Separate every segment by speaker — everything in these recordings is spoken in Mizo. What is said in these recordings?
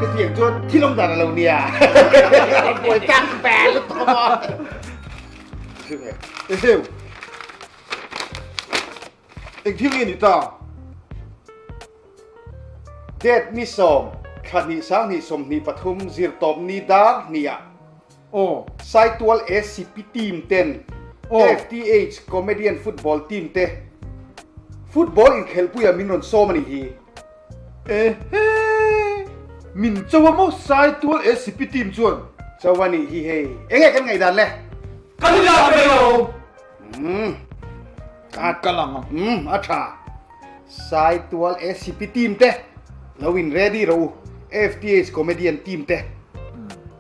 Speaker 1: Chutiang chuan thil awm dan a lo nia. Buai tak ve lutuk a maw.
Speaker 2: Eheu. Eng thil nge ni ta?
Speaker 1: Date ni sawm, thla hnih 20 23 zirtawp ni dar hnih ah.
Speaker 2: Aw.
Speaker 1: Saitual ACP team ten FTH Comedian Football team te football inkhelhpuiah min rawn sawm a nih hi.
Speaker 2: Ehe! Min cho a maw Saitual ACP team chuan?
Speaker 1: Cho a nih hi hei. Enge kan ngaihdan le?
Speaker 2: Kan inlak ve lo!
Speaker 1: Umm.
Speaker 2: A kal ang a.
Speaker 1: Umm a tha. Saitual ACP team te lo in ready rawh u. FTH Comedian team te.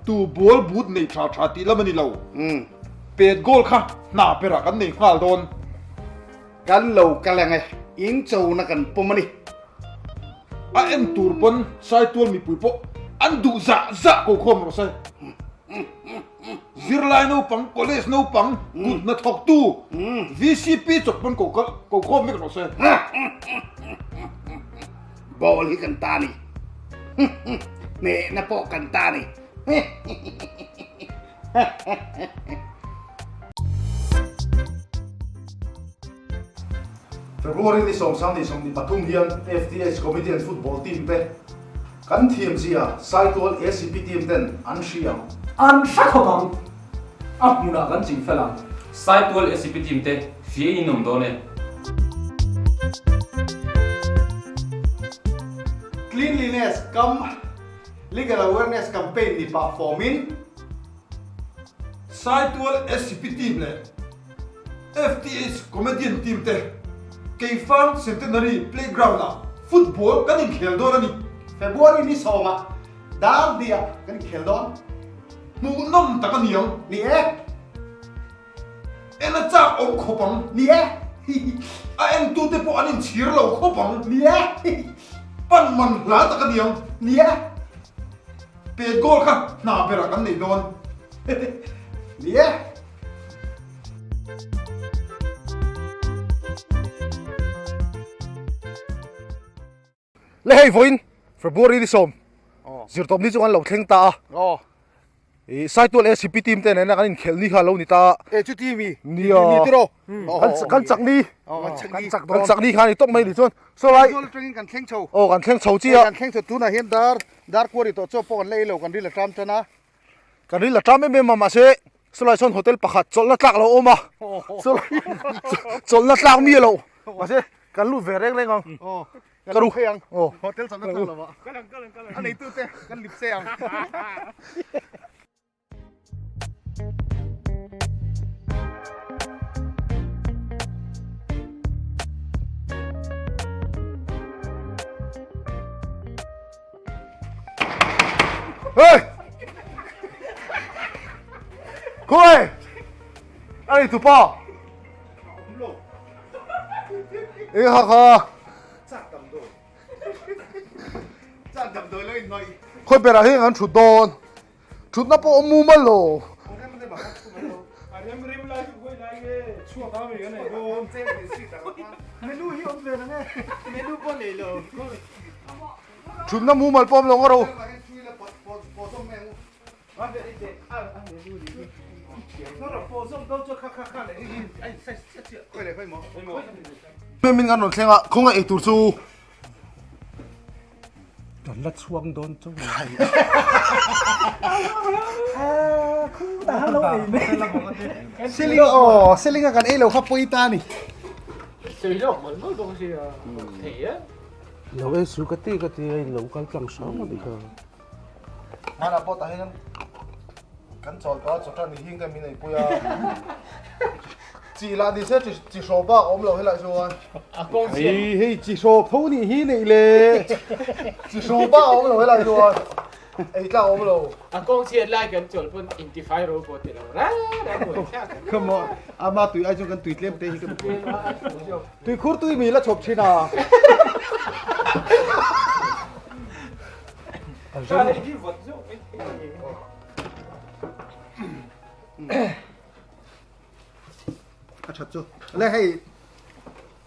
Speaker 2: Tu ball but nei tha tha tih lam a ni lo.
Speaker 1: Umm.
Speaker 2: Pet goal kha hna berah kan nei nghal dawn.
Speaker 1: Kan lo kal ang e. In chona kan pawm a ni.
Speaker 2: A en tur pawn Saitual mipui pawh an duh zah zah ko khawm rawh se. Zirlai naupang, college naupang, kut hnathawktu, VCP chawp pawn ko ko khawm vek rawh se.
Speaker 1: Ball hi kan ta ni. Hnehna pawh kan ta ni.
Speaker 2: February ni 23 23 hian FTH Committee and Football Team te kan thiam zia Saitual ACP Team ten an hria ang.
Speaker 3: An hre khawp ang. A hmunah kan ching fel ang.
Speaker 4: Saitual ACP Team te fia in awm dawn e.
Speaker 1: Cleanliness cum Legal Awareness Campaign ni pah fawmin.
Speaker 2: Saitual ACP Team leh FTH Comedian Team te Keifang Centenary Playground ah football kan inkhel dawn a ni.
Speaker 1: February ni sawmah dar hnih ah kan inkhel dawn.
Speaker 2: Hmuhnawm tak a ni ang.
Speaker 1: Ni e.
Speaker 2: En a chak awm khawp ang.
Speaker 1: Ni e.
Speaker 2: A entute pawh an inchhir lo khawp ang.
Speaker 1: Ni e.
Speaker 2: Pan man hla tak a ni ang.
Speaker 1: Ni e.
Speaker 2: Pet goal kha hna berah kan nei dawn.
Speaker 1: Ni e.
Speaker 2: Le hei vawiin February ni sawm zirtawp ni chu kan lo thleng ta a. I Saitual ACP team te nena kan inkhelh ni kha lo ni ta a.
Speaker 1: E chu team i.
Speaker 2: Nia.
Speaker 1: Ni tiraw.
Speaker 2: Kan chak ni.
Speaker 1: Kan chak dawn.
Speaker 2: Kan chak ni kha ni tawk mai ni chuan. Saw lai.
Speaker 1: Aizawl atangin kan thleng chho.
Speaker 2: Aw kan thleng chho chi a.
Speaker 1: Kan thleng chho tunah hian dar dar kuari tawh chaw pawh kan la ei lo kan ril a ṭam ṭan a.
Speaker 2: Kan ril a ṭam em em a mahse Sawlai sawn hotel pakhat chawlhna tlak lo awm a. Chawlhna tlak mi a lo. Mahse kan lut ve reng reng ang.
Speaker 1: Ka ru phei ang. Hotel chawlhna tlak lo ah. A neitu te kan lip che ang.
Speaker 2: Hey! Khawi! A nei tupa! Eng ha kha! Khawi berah hian kan thut dawn. Thutna pawh awm mumal lo. Thutna mumal pawh awm lo ngawr o. Min kan rawn thleng a, khawngaih eitur chu.
Speaker 3: Kan la chhuang dawn chu.
Speaker 1: Seling aw seling a kan ei lo kha pawi ta ni.
Speaker 5: Sei lawk mawlh mawlh bawk si a thei e.
Speaker 3: Lo ei su ka ti ka ti a in lo kal tlang hram a nih kha.
Speaker 2: Hmanah pawh tah hian kan chawl tawh a chawhṭan ni hing te min ei pui a. Chi lah ni se chi hraw bak a awm lo helai chuan. Hei hei chi hraw tho nih hi neih le. Chi hraw bak a awm lo helai chuan. Ei tlak a awm lo.
Speaker 5: A kawng chhiat lai kan chawl pawn intifai ro pawh ti lo ra ra buai thlak.
Speaker 1: Come on. Ama tui ai chuan kan tui tlem te hi kan tui khur tui mi la chhawp thin a. A that chu. Le hei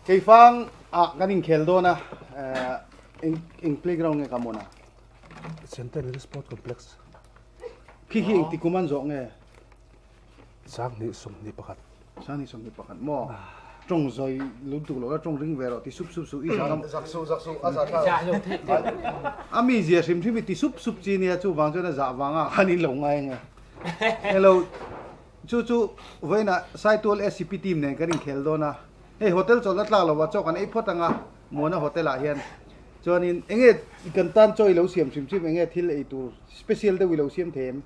Speaker 1: keifang ah kan inkhel dawn a eng eng playground nge ka mawn a?
Speaker 3: Centenary Sport Complex.
Speaker 1: Khi khi engti kum an zawh nge?
Speaker 3: 2021.
Speaker 1: 2021 maw? Tawng zawi lutuk lo la tawng ring ve rawh ti sup sup suh i zak a.
Speaker 2: Zak suh zak suh a zah thlak.
Speaker 1: A mi zia hrim hrim i ti sup sup chi nia chuvang chuan a zah vanga khan in lo ngai ange. Hello chu chu vawiinah Saitual SCP team nen kan inkhel dawn a. Hei hotel chawlh a tlak lo a chaw kan ei phawt anga Muana hotel ah hian chuanin enge kan tan chaw i lo siam hrim hrim enge thil ei tur special deuh i lo siam thei em?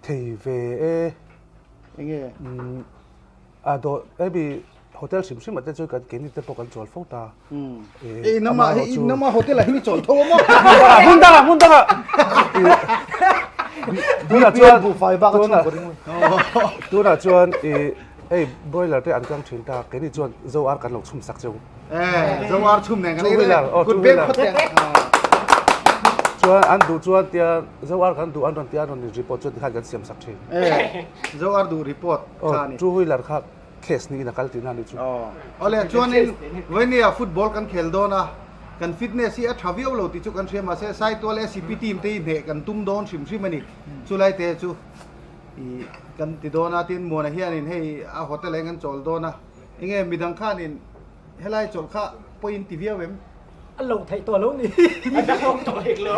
Speaker 3: Thei ve e.
Speaker 1: Enge?
Speaker 3: Umm a dawh hemi hotel hrim hrim ah te chuan kan keini te pawh kan chawl fo ta.
Speaker 1: Ei nama hei nama hotel ah hian i chawl tho a maw?
Speaker 3: Hmun dangah hmun dangah. Tunah chuan
Speaker 2: buhfai bak a chhung ka ring.
Speaker 3: Tunah chuan i Hei broiler te an kang thin ta, keini chuan zo ar kan lo chhum sak cheu.
Speaker 1: Eh, zo ar chhum nen kan ei le. Kut beng khawt teng.
Speaker 3: Chuan an duh chuan tia zo ar kan duh an rawn tia an rawn report chuan tikhan kan siam sak thin.
Speaker 1: Eh, zo ar duh report kha ni.
Speaker 3: Two wheeler kha case niin a kal tihna ni chu.
Speaker 1: Awle chuanin Vainia football kan khel dawn a, kan fitness hi a tha viau lo tih chu kan hria mahse Saitual SCP team te hi hneh kan tum dawn hrim hrim a ni. Chulai te chu I kan ti dawn a, tin Muana hianin hei a hotel ah hian kan chawl dawn a, enge midang khanin helai chawlh kha pawhin ti viau em?
Speaker 6: A lo theih tawh lo ni.
Speaker 5: A dang awm tawh hek lo,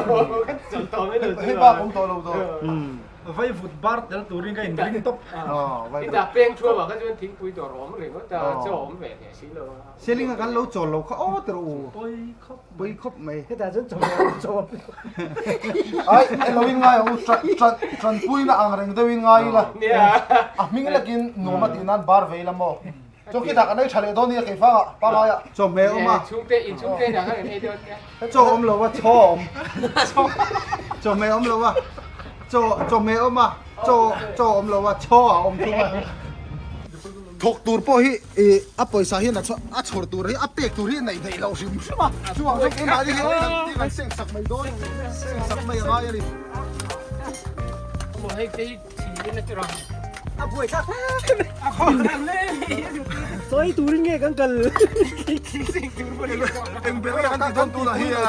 Speaker 5: kan chawl tawh mai lo chu.
Speaker 2: Hei bak awm tawh lo tawh.
Speaker 6: Vai vut bar tel turin ka inring tawp.
Speaker 5: Hetah peng thuam ah kha chuan thingpui dawr awm ringawt a, chaw awm ve hle si lo a.
Speaker 1: Seling a kan lo chawl lo kha aw tawh u.
Speaker 6: Pawi khawp.
Speaker 1: Pawi khawp mai.
Speaker 6: Hetah chuan chaw awm chaw awm.
Speaker 2: Ai elo in ngai ang u tran tran tranpuina ang reng deuh in ngai ila. A hming lekin nuam a tih nan bar ve ila maw. Chaw khi dah kan ei tha leh dawn nia kei fangah pangai ah.
Speaker 1: Chaw hmeh awm a.
Speaker 5: Chhungte in chhungte dah khan kan ei dawn nia.
Speaker 1: Chaw awm lo a chaw awm. Chaw hmeh awm lo a chaw chaw hmeh awm a chaw chaw awm lo a chaw a awm thung a.
Speaker 2: Thawk tur pawh hi ih a pawisa hian a a chhawr tur hi a pek tur hi a neih theih loh hrim hrim a, chuvang chuan keimahni hian kan ti kan seng sak mai dawn seng sak mai a ngai a ni.
Speaker 6: Sawi turin nge kan kal?
Speaker 2: Eng ber nge kan tih dawn tunah hi a.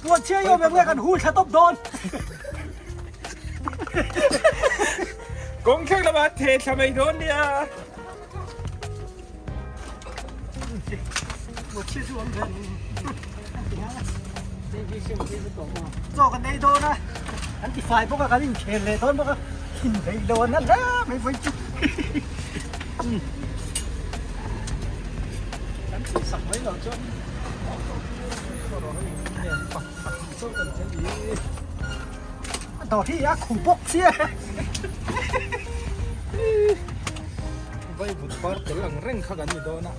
Speaker 6: Puan chhia i awm em nge kan hul thla tawp dawn.
Speaker 5: Kawng thleng lamah the thla mai dawn nia.
Speaker 6: Puan chhia chu awm ve ni. Chaw kan ei dawn a, kan ti fai bawk a, kan inkhel leh dawn bawk a, thin veih lo an hle mai vawi chu. Kan tih sak mai loh chuan. Dawr hi a khu bawk sia.
Speaker 5: Vai vut par tel ang reng kha kan ni dawn a.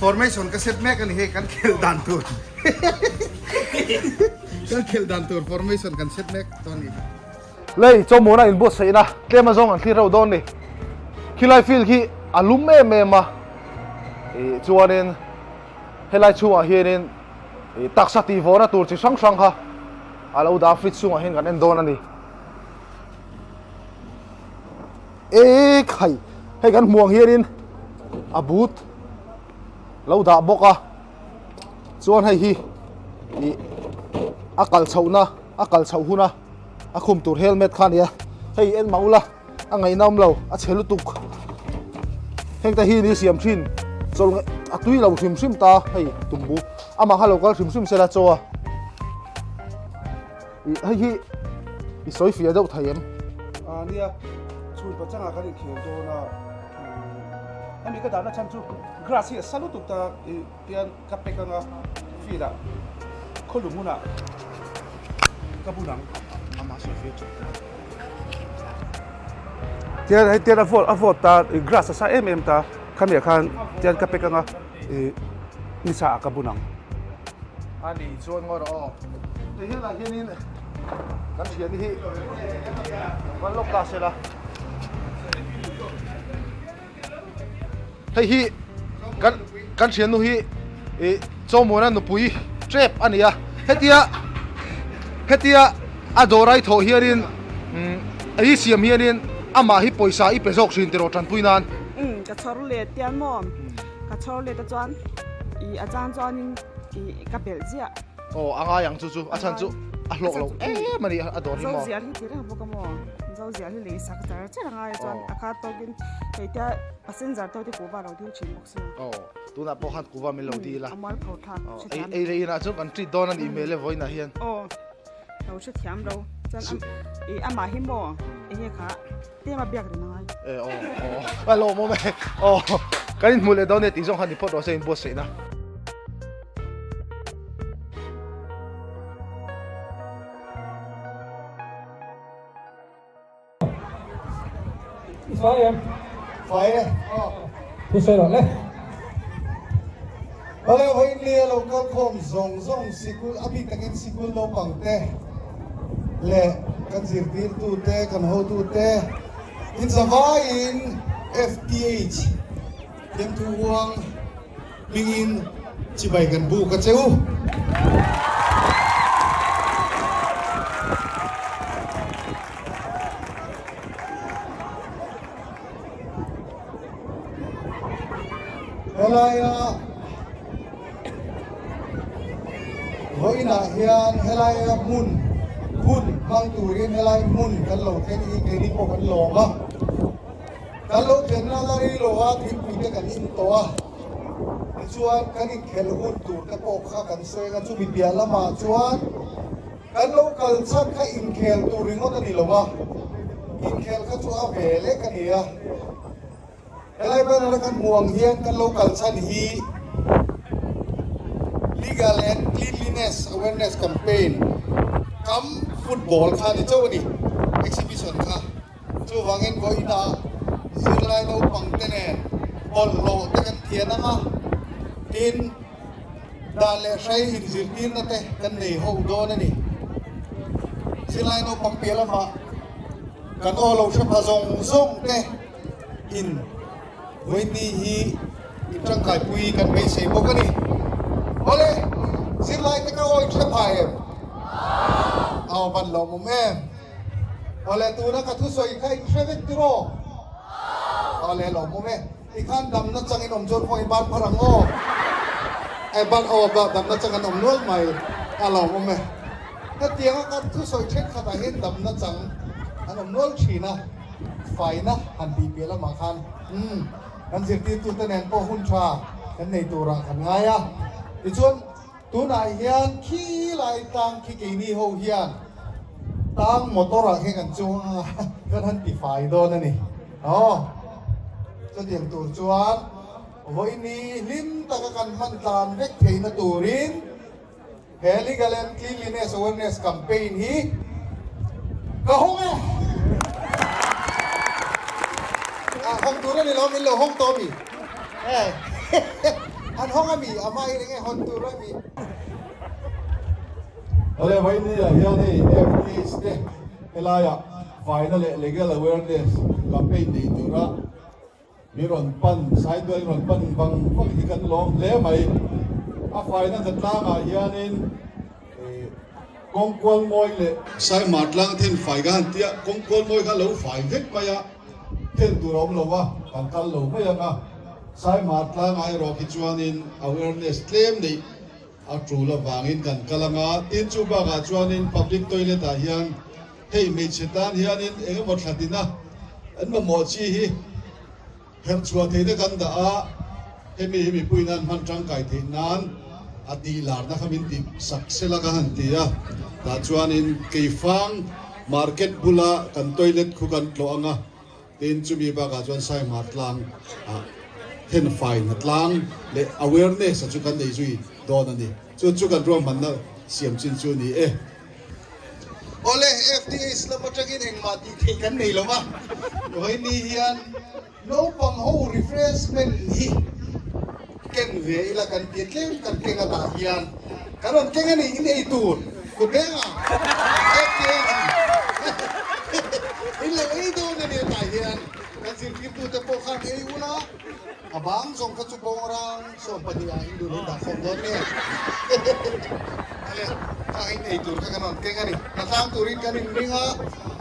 Speaker 1: Formation ka set mek a ni hei kan khelh dan tur kan khelh dan tur formation kan set mek tawh a ni.
Speaker 2: Lei chawmawna inbuatsaihna tlem azawng an thlir reuh dawn ni. Khilai field khi a lum em em a, ih chuanin helai chhungah hianin ih taksa tihvawhna tur chi hrang hrang kha a lo dah a fridge chhungah hian kan en dawn a ni. E khai hei kan hmuh ang hianin a but lo dah bawk a chuan hei hi ih a kal chhohna a kal chhoh huna a khum tur helmet kha a ni a hei en mah ula a ngaihna awm lo a chhe lutuk heng te hi ni siam thin chawlh a tui lo hrim hrim ta hei tumbu amah kha lo kal hrim hrim sela chaw a Ih hei hi i sawi fiah deuh thei em?
Speaker 3: A nia, chhun pachangah kan inkhel dawn a, hemi ka dahna chhan chu grass hi a sa lutuk ta ih tian ka pack anga field ah khawlum hunah ka bun ang.
Speaker 2: Amah sawi fiah thin.
Speaker 3: Tian hei tian a vawt a vawt ta ih grass a sa em em ta khamiah khan tian ka pack anga ih nisa ah ka bun ang.
Speaker 2: A nih chuan ngaw rawh aw. Ti hian ah hianin Kan thiani hi kal lawk ta sela. Hei hi kan kan thiannu hi ih Chawmuana nupui tep a ni a, hetia hetia a dawr a i thawh hianin umm ei siam hianin amah hi pawisa i pe zawk thin tiraw tanpui nan.
Speaker 7: Umm ka chhawr let tiang maw ka chhawr let a chuan ih a chang chuanin ih ka belh ziah.
Speaker 2: Aw a ngai ang chu chu a chhan chu a hlawk lo em a ni a dawr hi maw.
Speaker 7: Zo zial hi ti reng bawk a maw zo zial hi lei sak char char a ngai a chuan a khat tawkin hei tia passenger te kuhva lo dil thin bawk sia.
Speaker 2: Aw tunah pawh khan kuhva min lo dil a.
Speaker 7: A mual pho thlak
Speaker 2: hrethiam. Ei leh inah chuan kan treat dawn a nih hmel e vawiinah hian.
Speaker 7: Aw lo hrethiam lo chuan amah hi maw enge kha. Tlem a biak reng a ngai.
Speaker 2: E aw aw a lawm awm e aw kan inhmuh leh dawn e tih zawng khan ni phawt rawh se inbuatsaihna.
Speaker 8: I fai em?
Speaker 1: Fai e. Aw.
Speaker 8: Thu sawi rawh le.
Speaker 1: Awle vawiinlia lo kal khawm zawng zawng sikul a bik takin sikul naupang te leh kan zirtirtu te kan hotu te in zavaiin FTH Thiamthu Huang hmingin chibai kan buk a che u. Helaia vawiinah hian helaia hmun hun hmang turin helai hmun kan lo thleng hi keini pawh kan lawm a. Kan lo thlenna la rei lo a, thingpui te kan in tawh a, tichuan kan inkhelh hun tur te pawh kha kan sawi ang a, chumi piah lamah chuan Kan lo kal chhan kha inkhel tur ringawt a ni lo a, inkhel kha chu a ve lek a ni a. Helai banner a kan hmuh ang hian kan lo kal chhan hi Legal and Cleanliness Awareness Campaign kam football kha ni chauh a ni, exhibition kha. Chuvangin vawiinah zirlai naupang te nen bawlhhlawh te kan thian ang a, tin, Dan leh hrai inzirtirna te kan nei ho dawn a ni. Zirlai naupang piah lamah kan aw lo hre pha zawng zawng te in vawiinni hi in tangkaipui kan beisei bawk a ni. Awle, zirlai te ka aw in hre pha em? Aw van lawmawm em? Awle, tuna ka thusawi kha in hre vek tiraw? Awle, lawmawm e. Tikhan damna chang in awm chuan khaw i ban phar ang aw. E ban aw ba damna chang an awm nual mai a lo awm e. Hetianga kan thusawi thenkhatah hian damna chang an awm nual thin a, faina han tih piah lamah khan umm kan zirtirtute nen pawh hun tha kan nei turah kan ngai a. Tichuan tunah hian khi lai tlang khi keini ho hian tang motor ah khian kan chuang a kan han ti fai dawn a ni. Aw, chutiang tur chuan vawiini hlim taka kan hman tlan vek theihna turin he Legal and Cleanliness Awareness Campaign hi ka hawng e! Ah, hawng tur a ni lo, min lo hawng tawh a mi? Eh, an hawng a mi? A hma hi eng nge hawn tur a mi?
Speaker 9: Awle, vawiini ah hian hei FTH te helaiah Faina leh Legal Awareness campaign nei tura mi rawn pan, Saitual in rawn pan vang vang hi kan lawm hle mai. A faina hnatlangah hianin kawngkual mawi leh Saimar tlang then fai ka han tia, kawngkual mawi kha lo fai vek mai a, then tur a awm lo a, kan kal lo mai ang a. Saimar tlangah erawh khi chuanin awareness tlem neih a tul avangin kan kal ang a, tin chu bakah chuanin public toilet ah hian Hei hmeichhe tan hianin eng emaw thlatina an mamawh chi hi herh chhuah theihna kan dah a, hemi hi mipuiin an hman tangkai theih nan a tih larna kha min tih sak sela ka han ti a, tah chuanin Keifang market bula kan toilet khu kan tlawh ang a, tin chumi bakah chuan Saihmar tlang ah thenfai hna tlang leh awareness a chu kan nei zui dawn a ni. Chu chu kan ruahmanna siam chin chu a ni e.
Speaker 1: Awle, FDH lam atangin engmah tih theih kan nei lo va, vawiini hian naupang ho refreshment hi ken ve ila kan ti tlem kan keng atah hian kan rawn keng a ni in ei tur kut reng a.
Speaker 9: bang zawng kha chu bawngrang 20 ah in duh in dah khawm dawn nge? Ale, kha in ei tur kha kan rawn keng a ni. Hnatlang turin kan inring a,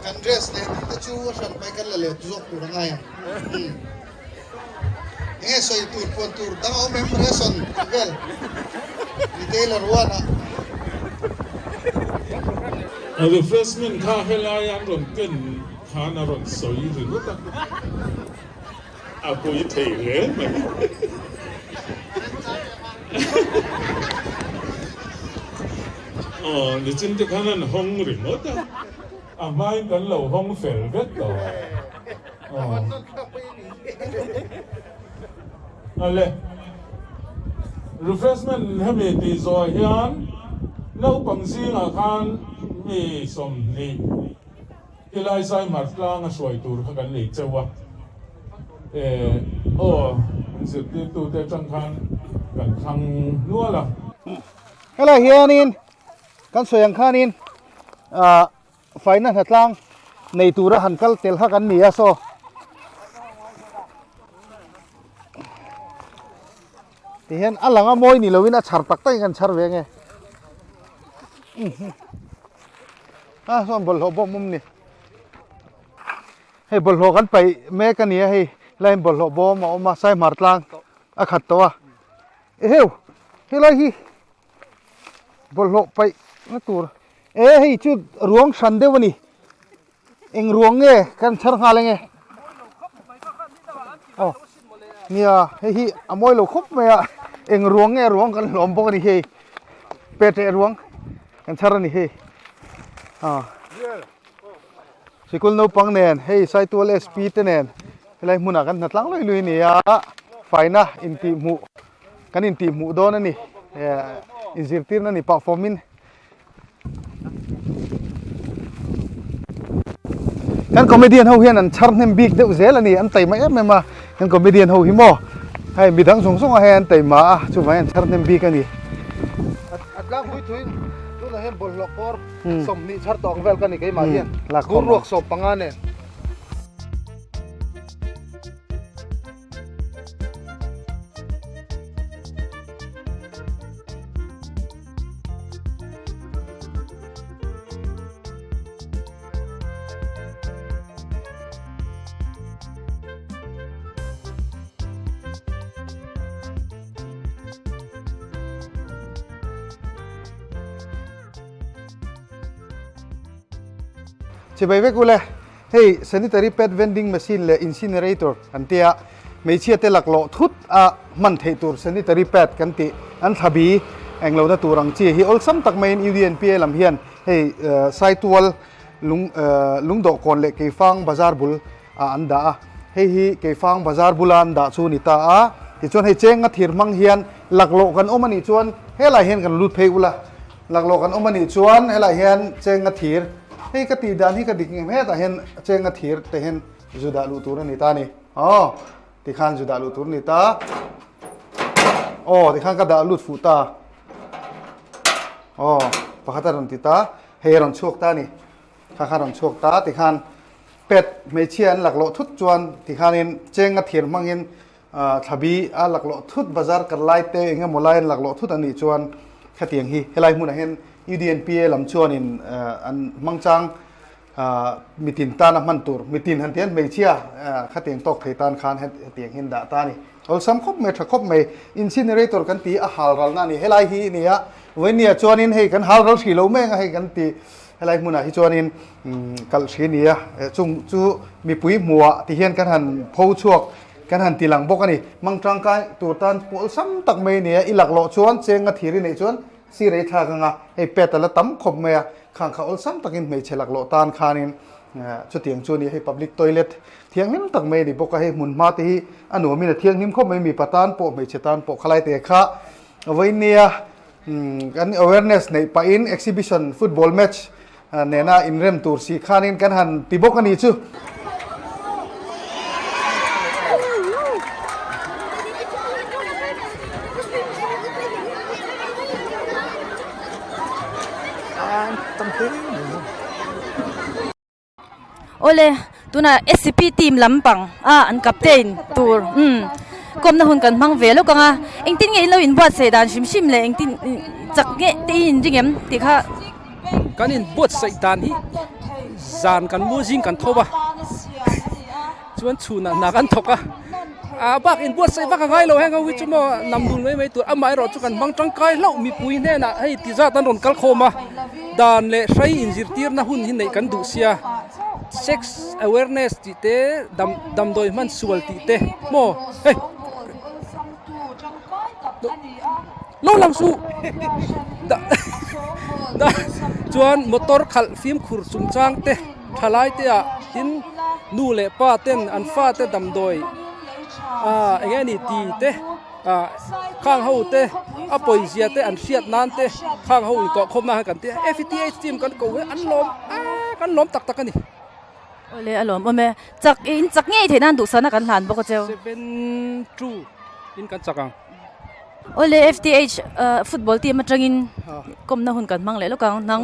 Speaker 9: kan dress leh thil te chu a hran pai kan la let zawk tur a ngai ang. Enge sawi tur puan tur dang a awm em ration tih vel ni Taylor One ah.
Speaker 8: Refreshment kha helai an rawn ken khan a rawn sawi ringawt a, a pui thei hle mai. Aw nichin te khan an hawng ringawt a. A hmain kan lo hawng fel vek tawh a. Ale, refreshment hemi tih zawh hian naupang zingah khan mi 20 tilai Saihmar tlanga hruai tur kha kan nei chauh a. Eh, aw, zirtirtute atang khan kan thlang nual a.
Speaker 1: Helai hianin Kan sawi ang khanin ah faina hnatlang nei tura han kal tel kha kan ni a saw tihian a lang a mawi ni loin a chhar tak takin kan chhar ve ange a sawn bawlhhlawh bawm awm ni hei bawlhhlawh kan paih mek a ni a hei helaiin bawlhhlawh bawm a awm a saihmar tlang a khat tawh a eheu helai hi Bawlhhlawh paih na tur e hei chu ruang hran deuh a ni eng ruang nge kan chhar nghal enge aw nia hei hi a mawi lo khawp mai a eng ruang nge ruang kan hlawm bawk a ni hei petreh ruang kan chhar a ni hei a sikul naupang nen hei Saitual SP te nen helai hmunah kan hna tlang lui lui a ni a faina intihhmuh. Kan intih hmuh dawn a ni. Inzirtirna ni pah fawmin. Kan comedian ho hian an chhar hnem bik deuh zel a ni. An taima em em a. Kan comedian ho hi maw hei midang zawng zawng ah hian an taima a, chuvangin an chhar hnem bik a ni.
Speaker 2: A tlangpui thuin tunah hian bawlhhlawh kawr 20 chhar tawh ang vel ka ni keimah hian. Bur ruak 15 nen.
Speaker 1: Chibai vek ule. Hei sanitary pad vending machine leh incinerator an tia hmeichhia te laklawh thut a hman theih tur sanitary pad kan tih an thlabi englo na tur ang chi hi awlsam tak maiin UDNPA lam hian hei Saitual lung lungdawhkawn leh Keifang bazar bul ah an dah a hei hi Keifang bazar bula an dah chu a ni ta a tichuan hei chenga thir hmang hian laklawh kan awm a nih chuan helai hian kan lut phei ula. Laklawh kan awm a nih chuan helai hian chenga thir, hei ka tih dan hi ka dik ngem hetah hian chenga thir te hian zu dah luh tur a ni ta a ni. Aw, tikhan zu dah luh tur a ni ta. Aw, tikhan ka dah lut fuh ta. Aw, pakhat a rawn ti ta, hei a rawn chhuak ta a ni. Kha kha a rawn chhuak ta, tikhan pet hmeichhia an laklawh thut chuan tikhanin chenga thir hmangin Thlabi a laklawh thut bazar kal lai te eng emaw lai an laklawh thut a nih chuan khatiang hi helai hmunah hian UDNPA lam chuanin an hmangchang mitin tana hman tur mitin han tian hmeichhia khatiang tawk thei tan khan hetiang hian dah ta a ni. Awlsam khawp mai tha khawp mai incinerator kan ti a hal ralna a ni helai hi nia vawinia chuanin hei kan hal ral hrih lo mai anga hei kan ti helai hmunah hi chuanin kalh hri a ni a chung chu mipui hmuhah ti hian kan han pho chhuak Kan han ti lang bawk a ni. Mang tangkai tur tan pawl sam tak mai a ni a, i laklawh chuan chenga thir i neih chuan sir ei thlak anga hei pet a la tam khawp mai a, khang kha awlsam takin hmeichhe laklawh tan khanin chutiang chu a ni a, hei public toilet thianghlim tak mai a ni bawk a, hei hmun hma te hi a nuamin a thianghlim khawp mai, mipa tan pawh hmeichhe tan pawh khalai te kha vawinia Kan awareness neih pahin exhibition football match nena inrem tur si khanin kan han ti bawk a nih chu.
Speaker 10: Awle, tunah SCP team lampang a an captain tur umm. kawmna hun kan hmang ve lawk ang a, engtin nge in lo inbuatsaih dan hrim hrim leh engtin chak nge te in inring em tih kha.
Speaker 11: Kan inbuatsaih dan hi zan kan mu zing kan tho a, chuan chhunah hna kan thawk a, a bak inbuatsaih vak a ngai lo heng ho hi chu maw namnul mai mai tur amaherawh chu kan hmang tangkai hlauh mipui hnenah hei ti zat an rawn kal khawm a, dan leh hrai inzirtirna hun hi neih kan duh sia sex awareness tih te dam damdawi hman sual tih te maw hei lo lang suh chuan motor khalh fimkhur chungchang te thalai te ah tin nu leh pa ten an fate damdawi ah eng nge ni ti te ah khang ho te a pawizia te an hriat nan te khang ho inkawhkhawmna kha kan ti a F T H team kan ko hi an lawm ah kan lawm tak tak a ni.
Speaker 10: Awle a lawm awm e. Chak in chak ngei theih nan duhsana kan hlan bawk a cheu.
Speaker 11: 7 2 in kan chak ang.
Speaker 10: Awle FTH football team atangin kawmna hun kan hmang leh lawk ang. Nang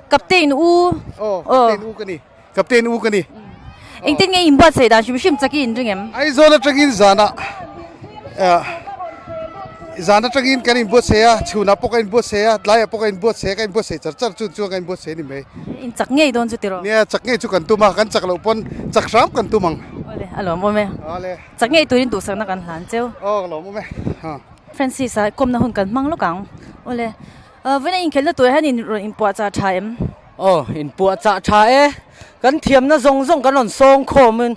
Speaker 10: captain u.
Speaker 1: Aw captain u ka ni. Captain u ka ni.
Speaker 10: Engtin nge in buatsaih dan hrim hrim chak i in ring em?
Speaker 1: Aizawl atangin zanah zan atangin kan inbuatsaih a, chhunah pawh ka inbuatsaih a, tlaiah pawh ka inbuatsaih a, ka inbuatsaih char char chu chuan ka inbuatsaih a ni mai.
Speaker 10: In chak ngei dawn chu tiraw?
Speaker 1: Nia, chak ngei chu kan tum a, kan chak loh pawn chak hram kan tum ang.
Speaker 10: Awle, a lawmawm e.
Speaker 1: Awle.
Speaker 10: Chak ngei turin duhsakna kan hlan cheu.
Speaker 1: Aw, ka lawmawm e. Ha.
Speaker 10: Francis-a kawmna hun kan hmang lawk ang. Awle, vawiin a inkhelhna tur hian in rawn inpuahchah tha em?
Speaker 12: Aw, inpuahchah tha e. Kan thiamna zawng zawng kan rawn sawng khawmin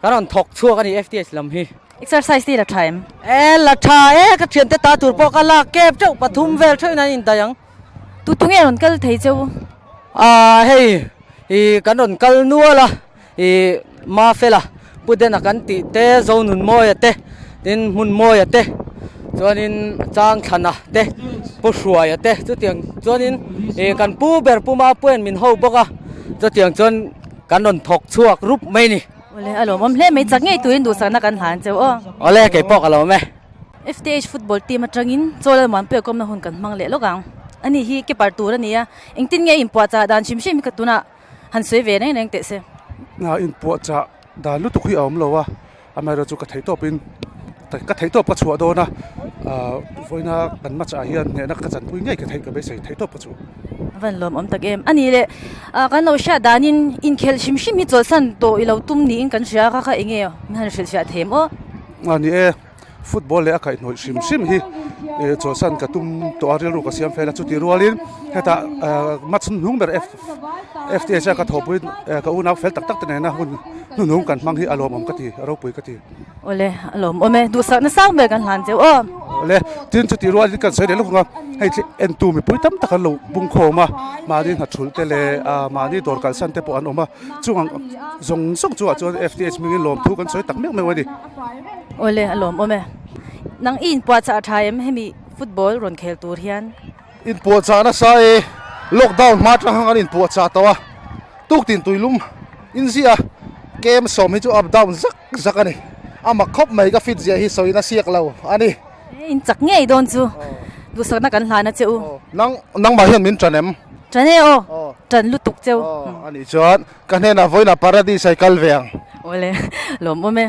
Speaker 12: Kan rawn thawk chhuak a ni FTH lam hi.
Speaker 10: Exercise te i la tha em?
Speaker 12: E la tha e, ka thiante ta tur pawh ka lak kep teuh, pathum vel theuhin an indaih ang.
Speaker 10: Tu tu nge rawn kal thei cheu?
Speaker 12: Ah hei i kan rawn kal nual a, i Mafela Pu Dena kan tih te, Zonunmawia te, tin Hmunmawia te, chuanin Changthlana te, Pu Hruaia te chutiang chuanin i kan pu ber Pu Mapuia'n min ho bawk a, chutiang chuan Kan rawn thawk chhuak rup mai ni.
Speaker 10: Awle a lawmawm hle mai chak ngei turin duhsakna kan hlan cheu aw.
Speaker 12: Awle kei pawh ka lawm e.
Speaker 10: FTH football team atangin chaw Lalmuanpuia kawmna hun kan hmang leh lawk ang. Ani hi keeper tur a ni a, engtin nge inpuahchah dan hrim hrim hi ka tunah han sawi ve reng reng teh se.
Speaker 3: Inpuahchah dan lutuk hi a awm lo a. Amaherawhchu chu ka theih tawpin ka theih tawp ka chhuah dawn a, vawiina kan match ah hian hnehna ka chanpui ngei ka theih ka beisei theih tawp ka chhuah.
Speaker 10: A van lawmawm tak em. A nih leh kan lo hriat danin inkhelh hrim hrim hi chawlhsan tawh i lo tum niin kan hria kha kha eng nge min han hrilhfiah thei em aw?
Speaker 3: A ni e, football leh a kaihhnawih hrim hrim hi chawlhsan ka tum tawh a, rilru ka siam fel a, chutih rualin hetah match hnung ber FTH a ka thawhpui ka unau fel tak tak te nena hun Hnuhnung kan hmang hi a lawmawm ka ti, a ropui ka ti.
Speaker 10: Awle, a lawmawm e. Duhsakna sang ber kan hlan cheu aw.
Speaker 3: Awle, tin chutih rualin kan sawi leh lawk ang a, hei khi entu mipui tam tak an lo bung khawm a, mahni hnathul te leh mahni dawr kalsan te pawh an awm a, chung ang zawng zawng chungah chuan FTH hmingin lawmthu kan sawi tak meuh meuh a ni.
Speaker 10: Awle, a lawmawm e. Nang i inpuahchah a tha em hemi football rawn khel tur hian?
Speaker 2: Inpuahchah nasa e, lockdown hma atang khan kan inpuahchah tawh a, tuktin tuilum in ziah a, kem sawm hi chu up down zak zak a ni, a mak khawp mai ka fit ziah hi sawiin a siak lo a ni.
Speaker 10: In chak ngei dawn chu duhsakna kan hlan a che u.
Speaker 2: Nang nangmah hian min tan em?
Speaker 10: Tan e aw, tan lutuk cheu.
Speaker 2: A nih chuan ka hnenah vawiinah paradise a i kal ve ang.
Speaker 10: Awle, lawmawm e.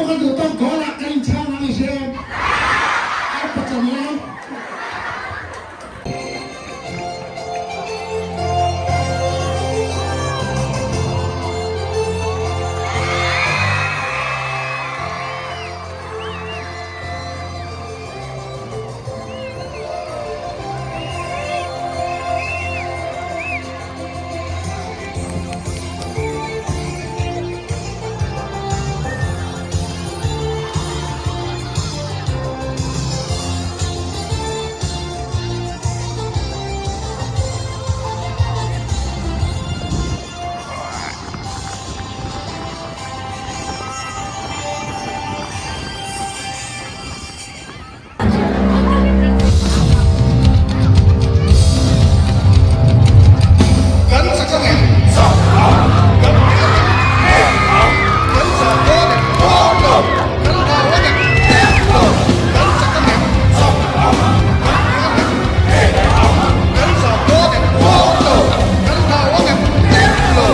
Speaker 13: pawh kan duh tawk goal ah kan inchhang ang i hria em? Ar pachan lai.
Speaker 9: Kan chak ang em? Chak ang! Kan hneh ang em? Hneh ang! Kan zah dawn em? Dawn lo! Kan hlau ang em? Hneh lo! Kan chak ang em? Chak ang! Kan hneh ang em? Hneh ang! Kan zah dawn em? Dawn lo! Kan hlau ang em? Hneh lo!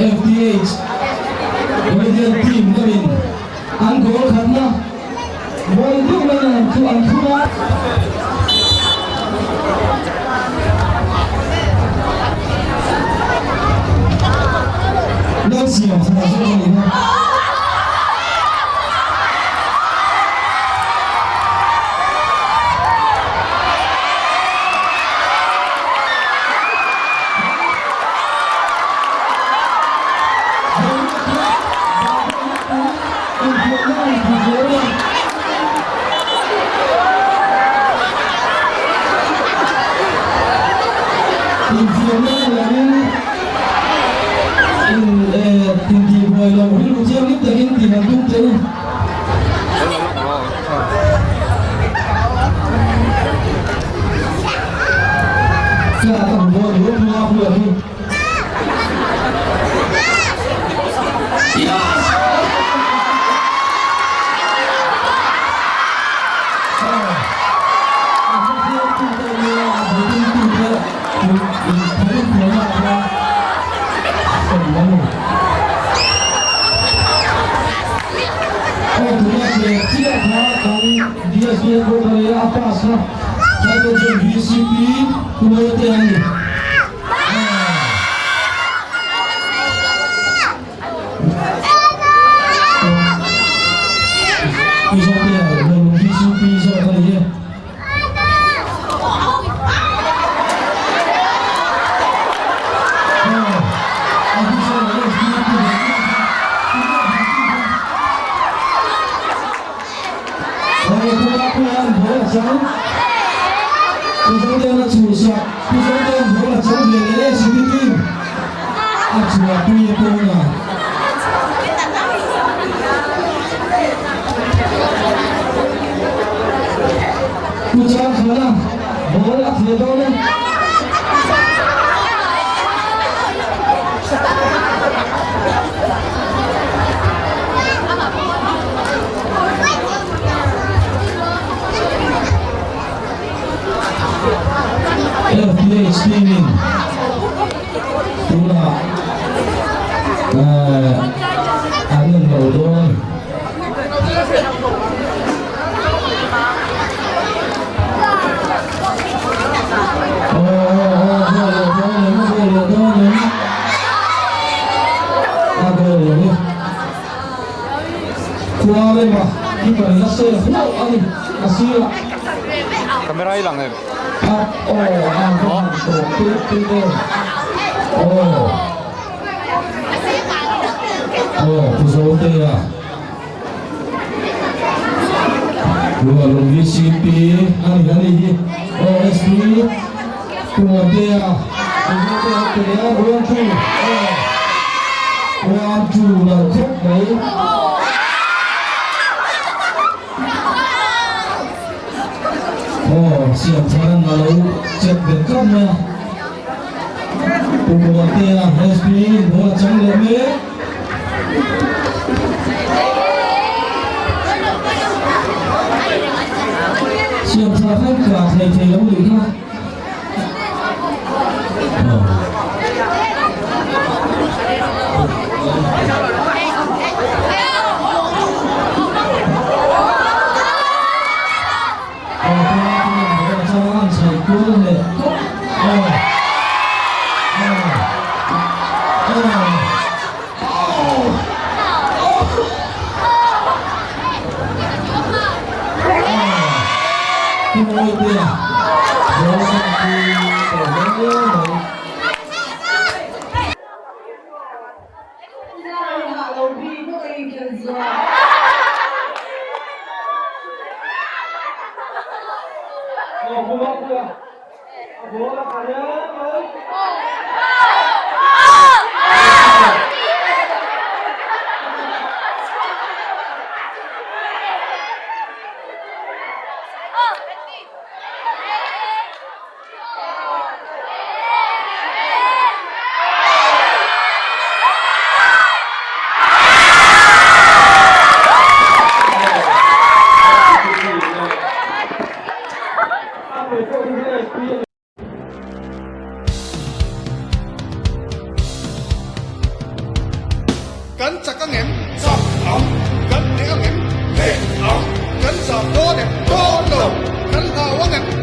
Speaker 14: FDH Comedian team lamin an goal khatna Mawi deuh mai ang chu an thum a. Lalsiam thla zawk a ni a. Infiamna ni lovin in intihbuai lo rilru thianghlim takin tih han tum teh u. Ka ka hmu dawn ni u Pu Mapuia hi. A chhuahpui a pawnah. Pu Changthana ball a theh dawn e. FPH team in tunah an en lo dawn. Aw aw aw goal leh dawn em a goal leh dawn em a goal lo e. Khua rema keeper in a save hlauh a ni a sirah.
Speaker 4: Camera i lang em?
Speaker 14: A aw a va han tawp tut tut em aw aw Pu Zotea Rualung VCP a ni a ni hi aw SP Pu Muantea Pu Zotea a pe a one two aw one two lo khawp mai. Aw Siamtharan a lo check ve tlat mai a. Pu Muantea SP ball a chang leh mek. Siamthara khan tla thei thei lo nih kha. Aw.
Speaker 9: Kan chak ang em? Chak ang. Kan hneh ang em? Hneh ang. Kan zam dawn em? Dawn lo. Kan hlau ang em?